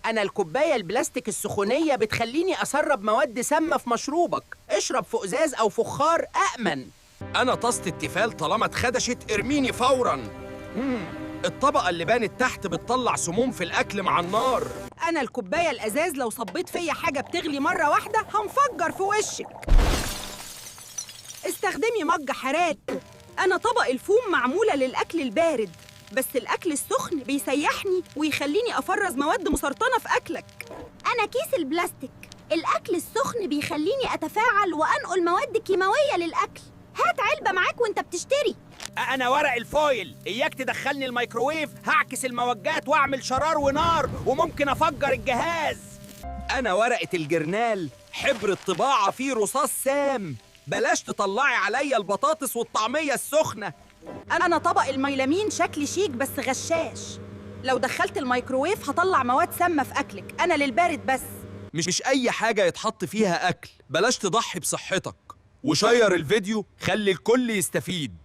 أنا الكوباية البلاستيك السخونية بتخليني أسرب مواد سامة في مشروبك، اشرب في إزاز أو فخار أأمن. أنا طاسة التيفال طالما اتخدشت ارميني فوراً. الطبقة اللي بانت تحت بتطلع سموم في الأكل مع النار. أنا الكوباية الأزاز لو صبيت فيا حاجة بتغلي مرة واحدة هنفجر في وشك. استخدمي مج حراري. أنا طبق الفوم معمولة للأكل البارد، بس الأكل السخن بيسيحني ويخليني أفرز مواد مسرطنة في أكلك. أنا كيس البلاستيك، الأكل السخن بيخليني أتفاعل وأنقل مواد كيماوية للأكل. هات علبة معاك وانت بتشتري. أنا ورق ال foil، إياك تدخلني الميكروويف، هعكس الموجات وأعمل شرار ونار وممكن أفجر الجهاز. أنا ورقة الجرنال، حبر الطباعة فيه رصاص سام، بلاش تطلعي عليا البطاطس والطعمية السخنة. أنا طبق الميلامين شكلي شيك بس غشاش، لو دخلت الميكروويف هطلع مواد سامة في أكلك. أنا للبارد بس. مش أي حاجة يتحط فيها أكل، بلاش تضحي بصحتك. وشير الفيديو، خلي الكل يستفيد.